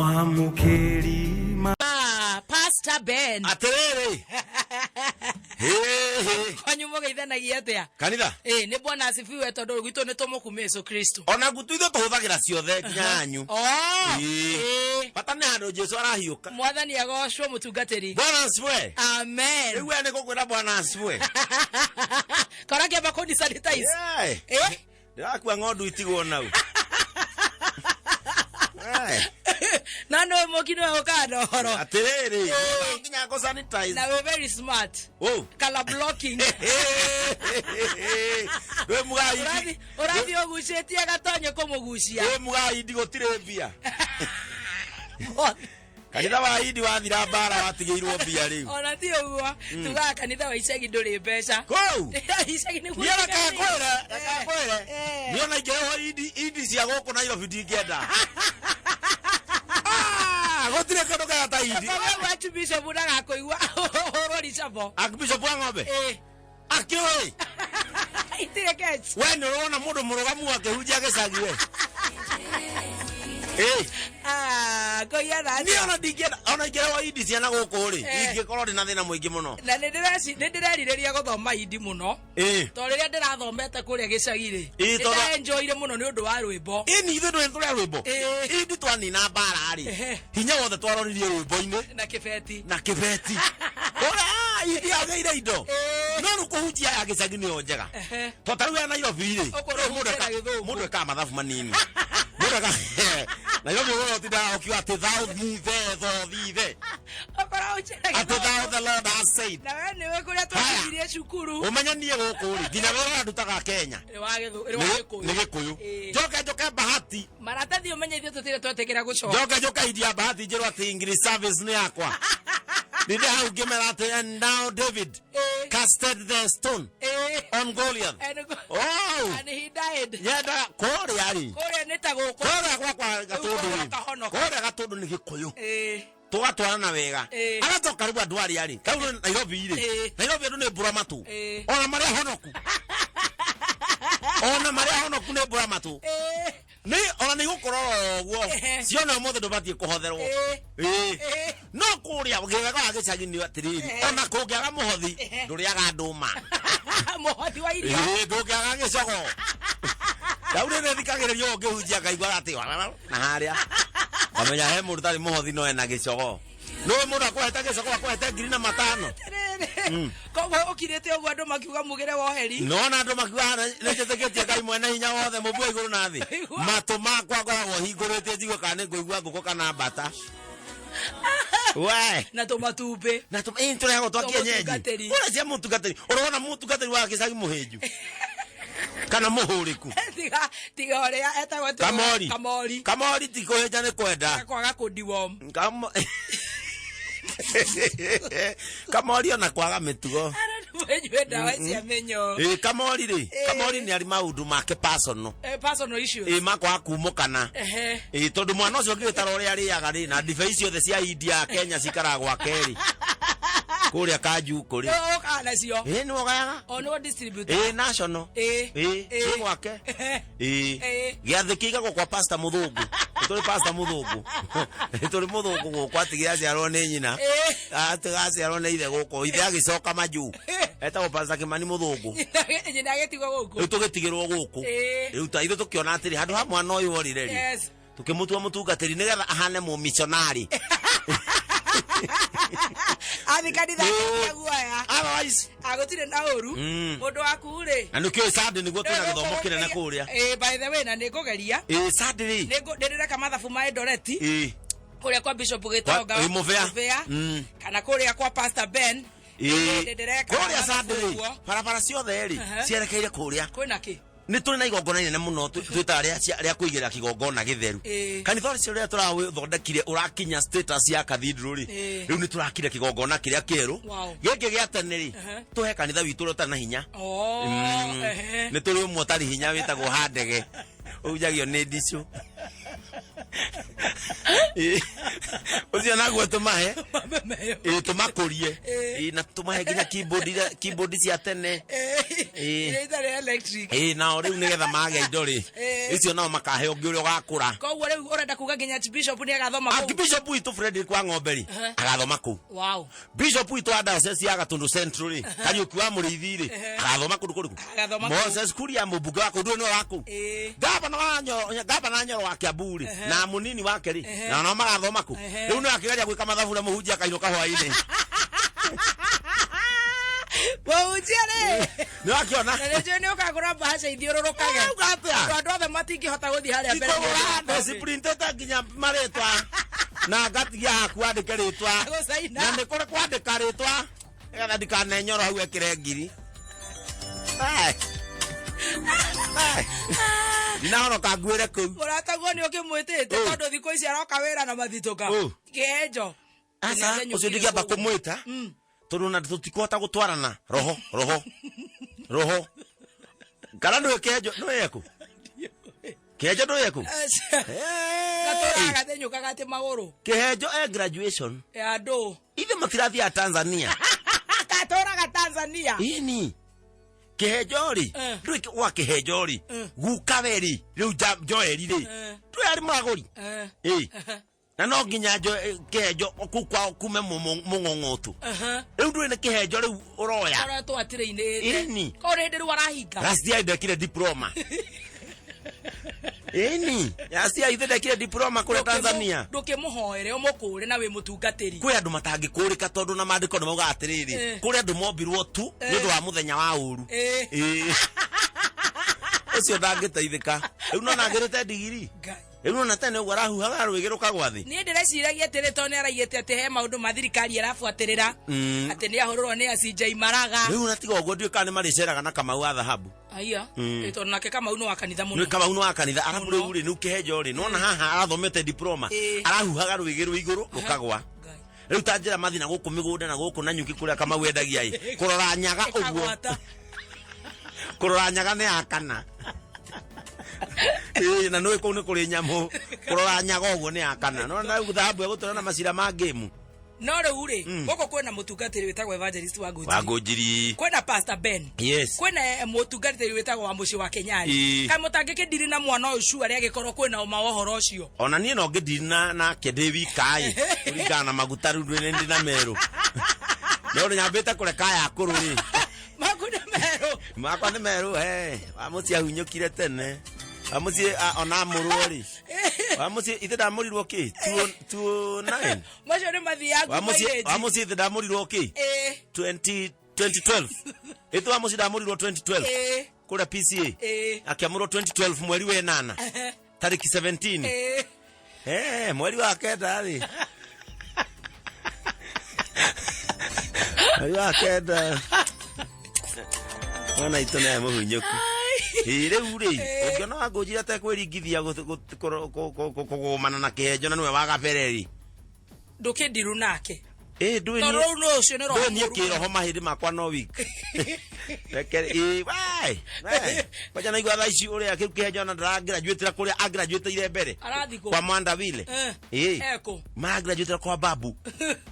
Mwamũkĩri ma Ah, Pastor Ben. Atĩrĩrĩ. Hĩ, hĩ. Kwanyu mũgeithanagia atĩa? Kanitha. Ĩ, nĩ Bwana asifiwe tondũ gwitũ nĩ tũmũkumia Yesu Kristo. Ona ngutu ithuĩ tũhũthagĩra ciothe nginya yanyu. Oh, Ĩĩ. ĩ. Bata nĩ handũ Jesu arahiũka. Mwathani agocwo mũtungatĩri. Bwana asifiwe. Amen. Rĩu we nĩ gũkwĩra Bwana asifiwe. Kora kĩamba kũni sanitize. Yeah. Eh? Ndĩrakua ng'ondu itigwo nau. Eh. Na nĩ mũki nĩwe ũkaga na ũhoro. Atĩrĩrĩ. Ĩĩ. Nginya ngũ sanitize. Na wĩ very smart. Oh. Color blocking. Wĩ mũgai. Ũrathi ũrathi ũgucĩtie gatonye kũmũgucia. Wĩ mũgai ndigũtirĩ mbia. Kanitha wa Hindi wathira mbara watigĩirwo mbia rĩu. Ona ti ũguo tugaga kanitha wa icagi ndũrĩ mbeca. Kũu. Icagi nĩguo Niĩ reke ngwĩre, reke Eh, ngwĩre. eh. Niĩ ona ingĩrehwo Hindi, Hindi cia gũkũ Nairobi ndingĩenda. Ah, gũtirĩ kĩndũ kĩega ta Hindi. Baba Archbishop ndagakũigua ũhũrwo ricabo. Archbishop wa ng'ombe. Eh. Akĩũĩ. Itirĩ catch. We nĩ ũrona mũndũ mũrũgamu akĩhunjia gĩcagi we. Ĩ. Ah, kũiya na Niĩ atĩa? ona ndingĩenda, ona ingĩrehwo Hindi cia na gũkũ rĩ, Eh. ingĩkorwo ndĩ na thĩna mũingĩ mũno. Na nĩ ndĩrerirĩria gũthoma hindi mũno. Ĩ. Tondũ rĩrĩa ndĩrathomete kũrĩa gĩcagi rĩ, Ĩ, nĩ tondũ- ndaenjoyire mũno nĩ ũndũ wa rwĩmbo. Ĩni ithuĩ ndũĩ tũrĩa rwĩmbo. Ĩ. Indi twanina mbara rĩ. Ehe. Hinya wothe twaroririe rwĩmbo-inĩ. Na kĩbeti. Na kĩbeti. Ora, indi yagĩire indo. Ĩ. No rĩu kũhunjia ya gĩcagi nĩyo njega. Ehe. To ta rĩu ya Nairobi rĩ. Ũkorwo rĩu mũndũ ũhunjia na gĩthũngũ. Mũndũ ekaga mathabu manini. Mũndũ eka Nairobi ũguo ũtindaga ũkiuga atĩ thou thithe, thou thithe. Ũkorwo ũhunjia na Atĩ thou gĩthũngũ. the Lord has said. Na we nĩwe kũrĩa twakinyirie cukuru. Ũmenye niĩ gũkũ rĩ, nginya wĩra ũrĩa ndutaga Kenya. Nĩ wa gĩthũ- nĩ wa Gĩkũyũ. Nĩ Gĩkũyũ. Ĩ. Njoke njoke Bahati. Maratathi ũmenye ithuĩ tũtirĩ twetĩkĩra gũcoka. Njoke njoke India Bahati njĩrwo atĩ English service nĩ yakwa. Ndinde hau ngĩmera atĩ and now David Ĩ. casted the stone Ĩ. on Goliath. And go- Oh! And he died. Nyendaga kũrĩa rĩ. Kũrĩa nĩ ta gũkũ. Kũrĩa gwakwa Gatũndũ rĩ. Ũkahonoka. Kũrĩa Gatũndũ nĩ Gĩkũyũ. Ĩ. Tũgatwarana wega. Ĩ. Agacoka rĩu andũ arĩa rĩ. Kau rĩ Nairobi rĩ. Ĩ. Nairobi andũ nĩ mbura matũ. Ĩ. Ona marĩa honoku. Ona marĩa honoku nĩ mbura matũ. Ĩ. Nĩ ona nĩ igũkũrora ũguo. Ehe. Ciona ũmũthĩ ndũbatiĩ kũhotherwo. Ĩ. Ĩ. Ĩ. No kũrĩa wega wa gĩcagi nĩ atĩrĩrĩ. Ehe. Ona kũngĩaga mũhothi Ehe. ndũrĩaga ndũma. Mũhothi wa irio. Ĩ, ndũngĩaga gĩcogo. Rĩu rĩrĩ thikagĩrĩria ũũ ngĩhunjia ngaigua atĩ na harĩa. Kamenya he mũndũ ũtarĩ mũhothi no ena gĩcogo. Nũĩ mũndũ akũhete gĩcogo akũhete 1005. Atĩrĩrĩ. Koguo ũkirĩte ũguo andũ makiuga mugĩre woheri. Nona andũ makiuga haha nĩ njĩtĩkĩtie Ngai mwene hinya wothe mũmbi wa igũrũ na thĩ. Igua. Matũ makwa ngoragwo hingũrĩtie njigue kana nĩ ngũigua ngũkũ kana mbata. We. Na tũmatumbĩ. Na tũ ĩ tũrehagwo twa kienyeji. Tũmũtungatĩri. Ũrĩa cia mũtungatĩri. Ũrona mũtungatĩri wa gĩcagi mũhĩnju. Kana mũhũrĩku. Tiga tiga ũrĩa etagwo atĩ- Kamori. Kamori. Kamori ti kũhĩnja nĩ kwenda. Kwaga kũndiwom. Kamo Kamori ona kwaga mĩtugo. Wenyue ndawa cia mĩnyoo. Ĩ Kamori rĩ, Ĩ. Kamori nĩ arĩ maũndũ make personal. Eh, personal issues. Ĩ makwaga kumũkana. Ehe. Ĩ tondũ mwana ũcio ũngĩgĩtara ũrĩa arĩaga rĩ na ndibei ciothe cia India Kenya cikaraga gwake rĩ. Kũrĩa Kanjukũ rĩ. Nĩwe ũkaga nacio. Ĩ nĩwe ũgayaga. O nĩwe distributor. Ĩ national. Ĩ. Ĩ Ĩ. ĩ gwake. Ehe. Ĩ. Ĩ. Gĩathĩ kĩigagwo kwa pastor mũthũngũ. Nĩ tũrĩ pastor mũthũngũ. Nĩ tũrĩ mũthũngũ gũkũ atigire aciarwo nĩ nyina. Ĩ. Atigaciarwo nĩ ithe gũkũ. Ithe agĩcoka majuu. Etagwo pastor Kĩmani mũthũngũ. Nyina agĩtigwo gũkũ. Rĩu tũgĩtigĩrwo gũkũ. Ĩ. Rĩu ta ithuĩ tũkĩona atĩrĩ handũ ha mwana ũyũ orire rĩ. Yes. Tũkĩmũtua mũtungatĩri nĩgetha ahane mũmiconarĩ. Athi kanitha Ĩ. akĩgia guoya. Otherwise Agũtirĩ na ũru. Mũndũ waku rĩ. Na nĩkĩo Sunday nĩguo twĩna gĩthomo kĩnene kũrĩa. Ĩ, by the way na nĩngũgeria. Ĩ Sunday rĩ. Nĩ ndĩreka mathabu ma Eldoret. Ĩ. Kũrĩa kwa Bishop Gĩtonga. Kwa- ĩ, Mũbĩa. Mũbĩa. Kana kũrĩa kwa Pastor Ben. Ĩ. Nĩ ndĩreka Kũrĩa mathabu Sunday rĩ. ũguo. Barabara ciothe rĩ Ehe. cierekeire kũrĩa. Kwĩna kĩ? Nĩ tũrĩ na igongona inene mũno twĩtaga rĩa kũigĩrĩra kĩgongona gĩtheru. Ĩ. Kanitha ũcio ũrĩa tũrathondekire ũrakinya status ya cathedral rĩ. Ĩ. Rĩu nĩ tũrakire kĩgongona kĩrĩa kĩerũ. Wow. Gĩkĩ gĩa tene rĩ Ehe. tũhe kanitha witũ ũrĩa ũtarĩ na hinya. Oh, ehe. Nĩ tũrĩ ũmwe ũtarĩ hinya wĩtagwo Handege. Ũhunjagio nĩ ndicũ. Ĩ, ũcio naguo tũmahe. Mamemeyo. Ĩ, tũmakũrie. Ĩ. Ĩ, na tũmahe nginya keyboard keyboard cia tene. Ĩ. Iria itarĩ electric. Ĩ, nao rĩu nĩgetha mage indo rĩ, Ĩ. icio nao makahe ũngĩ ũrĩa ũgakũra. Koguo rĩu ũrenda kuga nginya Archbishop nĩ agathoma kũu? Archbishop witũ Frederick wa Ng'ombe rĩ, Ehe. agathoma kũu. Wow. Bishop witũ wa diocese ya Gatundu Central rĩ, Kariũki wa Mũrĩithi rĩ, agathoma kũndũ kũrĩkũ? Agathoma kũu. Moses Kuria mũmbunge wa kũu, ndũĩ nĩwe wa kũu. Ĩ. Gavana wa Nyoro, gavana Nyoro wa Kiambu rĩ, na mũnini wake rĩ, na nao magathoma kũu. Ehe. Rĩu nĩ akĩgeria gwĩka mathabu na mũhunjia akainũka hwaĩ-inĩ. Mũhunjia rĩ. Nĩ wakĩona? Na nĩnjũĩ nĩ ũkagũra mbahaca ithiũrũrũkage. Ũrauga atĩa? Tondũ andũ othe matingĩhota gũthiĩ harĩa mbere. Ndikũgũra ndeciprintĩte nginya marĩtwa na ngatigia haku andĩke rĩtwa. Gũcaina. Na nĩ kũrĩ kwandĩka rĩtwa nĩgetha ndikanenyoro hau ekĩre ngiri. Ai. Ai. Ndinahoroka nguĩre kũu. Mũrataguo nĩ ũkĩmwĩtĩte Ũ. tondũ thikũ ici aroka wĩra na mathitũka. Ũ. Kĩhenjo. Aca, ũcio ndingĩamba kũmwĩta tondũ na tũtikũhota gũtwarana roho roho roho kana ndũĩ kĩhenjo ndũĩ eku kĩhenjo ndũĩ eku Gatũraga gathenyũkaga atĩ magũrũ Kĩhenjo e graduation. Ya andũ. Ithe matirathiaga Tanzania. Gatũraga Tanzania. Ini kĩhenjo rĩ, Eh. ndũĩ gwa kĩhenjo rĩ, Eh. gukawe rĩ, rĩu Joeli rĩ, Eh. ndũĩ arĩ mũragũri. Eh. Ĩ, na no nginya kĩhenjo kũu kwao kume mũng'ong'otu. Rĩu ndũĩ nĩ kĩhenjo rĩu ũroya. Koretwo atirĩ-inĩ. Ĩni. Koguo nĩ hĩndĩ rĩu arahinga. Last year ndekire diploma. Ĩni, last year ithe ndekire diploma kũrĩa Tanzania. Ndũkĩmũhoere ũmũkũre na wĩ mũtungatĩri. Kwĩ andũ matangĩkũrĩka tondũ na maandĩko nĩ maugaga atĩrĩrĩ, Eh. kũrĩ andũ mombirwo tu nĩ ũndũ wa mũthenya wa ũru. Eh. Ĩĩ. Ũcio ndangĩteithĩka. Rĩu nona agĩrĩte ndigiri. Ngai. Rĩu nona tene ũguo arahuhaga rwĩgĩ rũkagwa thĩ. Niĩ ndĩreciragia atĩrĩ tondũ nĩ araigĩte atĩ he maũndũ ma thirikari arabuatĩrĩra, atĩ nĩ ahũrũrwo nĩ acinjai maraga. Rĩu na tiga ũguo ndiũĩ kana nĩ marĩceraga na Kamau wa thahabu. Aya. Ĩ, tondũ nake Kamau nĩ wa kanitha mũno. Nĩ Kamau nĩ wa kanitha. Arabu Mũno. rĩu rĩ, rĩu kĩhenjo rĩ, nona haha arathomete diploma. Ĩ. Arahuhaga rwĩgĩ rwĩ igũrũ rũkagwa. Ngai. Rĩu ta njĩra mathi na gũkũ mĩgũnda na gũkũ na nyuki kũrĩa Kamau endagia ĩ. Kũrora nyaga ũguo. Ĩkagwata. Kũrora nyaga nĩ ya kana. Ĩ, na nĩũĩ kũu nĩ kũrĩ nyamũ. Kũrora nyaga ũguo nĩ ya kana. Nona rĩu thahabu egũtũra na macira ma ngĩmu. No rĩu rĩ, gũkũ kwĩna mũtungatĩri wĩtagwo Evangelist wa Ngũnjiri. Wa Ngũnjiri. Kwĩna Pastor Ben. Yes. Kwĩna mũtungatĩri wĩtagwo wa mũciĩ wa Kenyari. Ĩ. Kaĩ mũtangĩkĩndiri na mwana ũyũ cua arĩa agĩkorwo kwĩna ũma wa ũhoro ũcio? Ona niĩ no ngĩndiri na nake ndĩ wika ĩ, kũringana na maguta rĩu ndĩ ndĩ na merũ. No rĩ nyambĩte kũreka aya akũrũ rĩ. Maku nĩ merũ. Makwa nĩ merũ he. Wa mũciĩ ahunyũkire tene. Wa mũciĩ ona amũrwo rĩ. Wa mũciĩ ithe ndamũrirwo kĩ? 2 9. Macio nĩ mathiangu Wa mũciĩ mairĩji. wa mũciĩ ithe ndamũrirwo kĩ? Ĩ. 20 2012. Ĩtũ wa mũciĩ ndamũrirwo 2012. Ĩ. Kũrĩa PCA. Ĩ. Akĩamũrwo 2012 mweri wa ĩnana. Tarĩki 17. Ĩ. Eh, mweri wa kenda rĩ. Mweri wa kenda. Mwana itũ nĩ mũhunyũku. Ĩ rĩu rĩ, ũngĩona wa Ngũnjiri atekwĩringithia kũgũmana na kĩhenjo na nĩwe wa gabere rĩ. Ndũkĩndiru nake. Ĩ ndũĩ Tondũ niĩ rĩu nĩ ũcio nĩ roho ndũĩ niĩ mũũru. kĩroho mahĩndĩ makwa no weak. Reke ĩ wai wai. Kwanja naigua thaa ici ũrĩa kĩu kĩhenjo na ndaragraduatĩra kũrĩa agraduatĩire mbere. Arathiĩ kũ? Kwa Mwandawile. Eh. Ĩ. Ekũ. Maragraduatĩra kwa babu.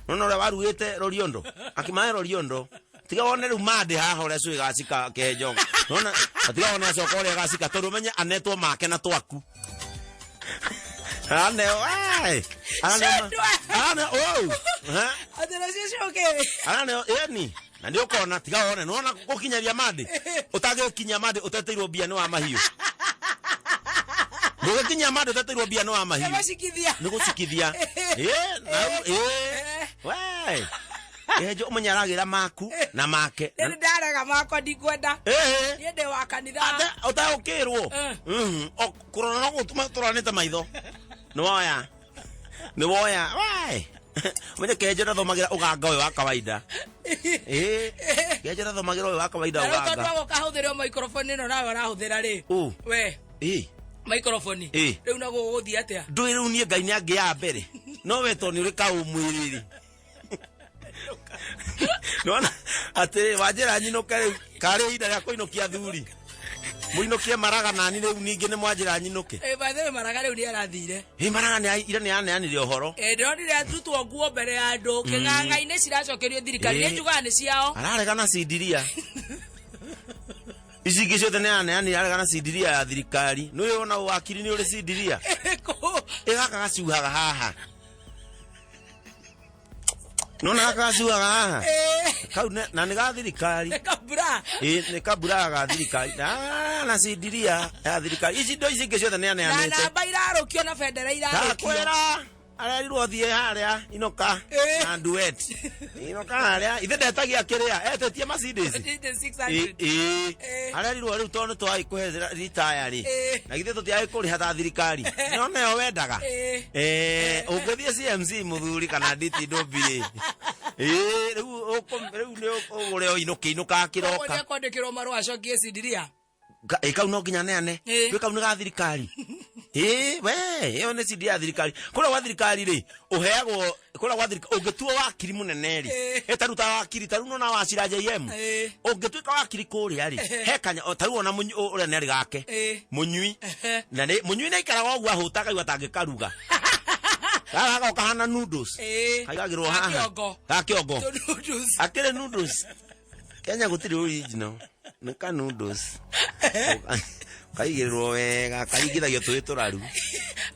Nona ũrĩa warugĩte Roriondo. Akimahe Roriondo. Tiga wone rĩu mandĩ haha ũrĩa cũĩ gacika kĩhenjo. Nona tiga wone acoka ũrĩa gacika tondũ ũmenye anetwo make na twaku. Araneo ai. Araneo. Cendwe. Araneo. Oh. Ha? Atĩ nacio ciũkĩ. Araneo ĩni. Na nĩ ũkona tiga wone nĩwona gũkinyaria mandĩ. Ũtangĩkinyia mandĩ ũteteirwo mbia nĩ wa mahiũ. Ndũgĩkinyia mandĩ ũteteirwo mbia nĩ wa mahiũ. Nĩgũcikithia. Nĩ gũcikithia. Ĩ, na ĩ. We. Kĩhenjo ũmenye aragĩra maku na make. Nĩ ndarega makwa ndikwenda. Ĩ. Niĩ ndĩ wa kanitha. Ate ũtaũkĩrwo. Eh. Mhm. O kũrora no gũtũma tũroranĩte maitho. Nĩ woya. Nĩ woya. Wai. Ũmenye kĩhenjo ndathomagĩra ũganga ũyũ wa kawaida. Ĩ. Kĩhenjo ndathomagĩra ũyũ wa kawaida Na rĩu tondũ ũganga. agoka ahũthĩre o microphone ĩno nawe ũrahũthĩra rĩ. Ũ. We. Ĩ. Microphone. Ĩ. Rĩu naguo gũgũthiĩ atĩa? Ndũĩ rĩu niĩ Ngai nĩ angĩya mbere. No we tondũ nĩ ũrĩ kaũmwĩrĩrĩ. Nĩwona atĩrĩ wanjĩra nyinũke rĩu karĩ ihinda rĩa kũinũkia athuri. Mũinũkie Maraga nani rĩu ningĩ nĩ mwanjĩra nyinũke. Eh, by the way, Maraga rĩu nĩ arathire. Ĩ Maraga nĩ ira nĩ aneanire ũhoro. Eh, ndĩronire arutwo nguo mbere ya andũ kĩng'ang'a-inĩ ciracokerio thirikari. Eh. Nĩ njugaga nĩ ciao. Araregana cindiria. Ici ingĩ ciothe nĩ aneanire aregana cindiria ya thirikari. Nĩ ũrĩ ona wakiri nĩ ũrĩ cindiria. Kũ? Ĩ gaka gacuhaga haha. Nona gaka gacuhaga haha. Eh, Kau na nĩ ga thirikari. nĩ kabura. Ĩ nĩ kabura ga thirikari. Na cindiria ya thirikari. Ici indo ici ingĩ ciothe nĩ Na aneanĩte. namba irarũkio na bendera irarũkio. Ndakwĩra arerirwo thiĩ harĩa inoka Eh. na duet inoka harĩa ithe ndetagia kĩrĩa etetie Mercedes. The 600. Ĩ Eh. arerirwo rĩu tondũ nĩtwagĩ kũhe ritaya rĩ Eh. na githĩ tũtiagĩ kũrĩha ta thirikari no nĩyo wendaga. Eh. Eh, ũngĩthiĩ CMC mũthuri kana DT Ndũmbi rĩ ĩ rĩu rĩu nĩ ũgũre o inũke inũka Koguo kĩroka. nĩekwandĩkĩrwo marũa acokie cindiria. Ĩ kau no nginya neane. Eh. Gwĩ kau nĩ ga thirikari. Ĩ we ĩyo nĩ CD ya thirikari. Kũrĩa gwa thirikari rĩ ũheagwo kũrĩa gwa thirikari ũngĩtuo wakiri mũnene rĩ Eh. ĩ tarĩu ta wakiri tarĩu nona wacira JM Eh. ũngĩtuĩka wakiri kũrĩa rĩ he kanya o tarĩu ona ũrĩa nĩ arĩ gake Eh. mũnyui Ehe. na nĩ mũnyui nĩ aikaraga ũguo ahũta akaigua atangĩkaruga gaka gagoka kahana noodles. Eh. Kaigagĩrwo Ga haha kĩongo. ga kĩongo. Tũ noodles. Akĩrĩ noodles Kenya gũtirĩ original nĩ ka noodles kaigĩrĩrwo wega karingithagio tũĩ tũraru.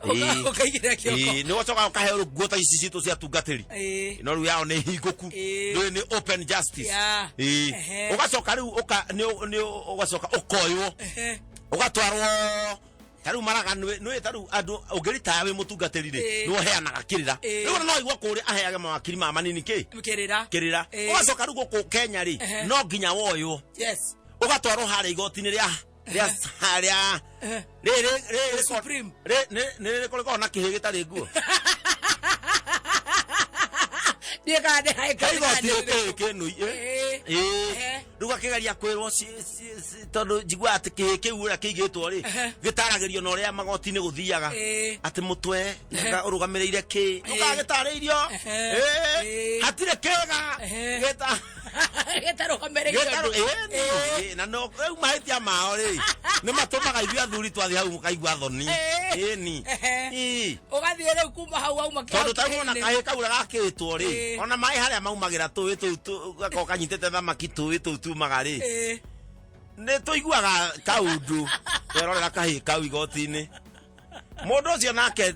Ũkaigĩrĩra kĩongo. Nĩ ũcokaga ũkaheo nguo ta ici citũ cia tungatĩri. Eh. No rĩu yao nĩ hingũku. Ĩĩ. Rĩu nĩ open justice. Yeah. Ĩĩ. Ehe. Ũgacoka rĩu ũka nĩ nĩ ũgacoka ũkoywo Ehe. ũgatwarwo tarĩu Maraga nĩ tarĩu andũ ũngĩritaya wĩ mũtungatĩri rĩ Ĩĩ. nĩ ũheanaga kĩrĩra. Ĩĩ. Rĩu ona no igua kũrĩa aheage mawakiri ma manini kĩ Kĩrĩra. kĩrĩra. Ĩĩ. Ũgacoka rĩu gũkũ Kenya rĩ Ehe. no nginya woywo Yes. ũgatwarwo harĩa igoti-inĩ rĩa rĩa harĩa Ehe. rĩ rĩ rĩ Supreme. rĩ nĩ nĩ rĩkũ rĩkoragwo na kĩhĩ gĩtarĩ nguo. Ndiĩ kana nĩ haĩ He igoti kana nĩ kĩhĩ rĩrĩkũ. kĩnui. Ĩĩ. Ĩĩ. Ehe. Rĩu akĩgeria kwĩrwo tondũ njiguaga atĩ kĩhĩ kĩu ũrĩa kĩigĩtwo rĩ Ehe. gĩtaragĩrio na ũrĩa magoti-inĩ gũthiaga Ĩĩ. atĩ mũtwe nanga ũrũgamĩrĩire kĩ ũgagĩtarĩirio. Ehe. Ĩĩ. Ĩĩ. Hatirĩ kĩga Ehe. gĩta Gĩtarũgamĩrĩire Gĩtarũ- ũndũ. ĩĩ, nĩ- ĩĩ, na no rĩu mahĩtia mao rĩ nĩ matũmaga ithuĩ athuri twathiĩ hau mũkaigua thoni. Ĩĩ. Ĩni. Ehe. Ĩĩ. Ũgathiĩ rĩu kuma hau wauma Tondũ tarĩu ona kĩhĩ-inĩ. kahĩ kau ũrĩa gakĩtwo rĩ Ĩĩ. ona maĩ harĩa maumagĩra tũĩ tũu gakorwo kanyitĩte thamaki tũĩ tũu tumaga rĩ Ĩĩ. nĩ tũiguaga kaundu twerorera kahĩ kau igoti-inĩ mũndũ ũcio nake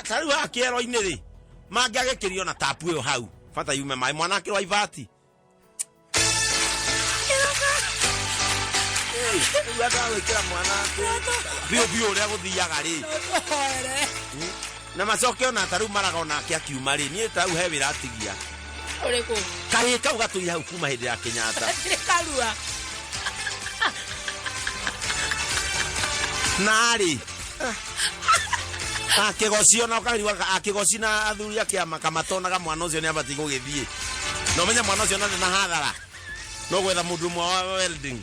tarĩu haha kĩero-inĩ rĩ mangĩagĩkĩrio na tapu ĩyo hau bata yume maĩ mwana akĩrwa ibati. Rĩu andũ a gwĩkĩra mwana biũ biũ ũrĩa gũthiaga rĩ Tũhoere. na macoke ona tarĩu Maraga onake akiuma rĩ niĩ tarĩu he wĩra atigia. Ũrĩkũ? Kahĩ kau gatũire hau kuma hĩndĩ ya Kenyatta. Hatirĩ karua. Narĩ akĩgocio na ũkarigwo akĩgoci na athuri a kĩama kamatonaga mwana ũcio nĩ abatiĩ gũgĩthiĩ na ũmenye mwana ũcio na na hathara no gwetha mũndũ ũmwe wa welding.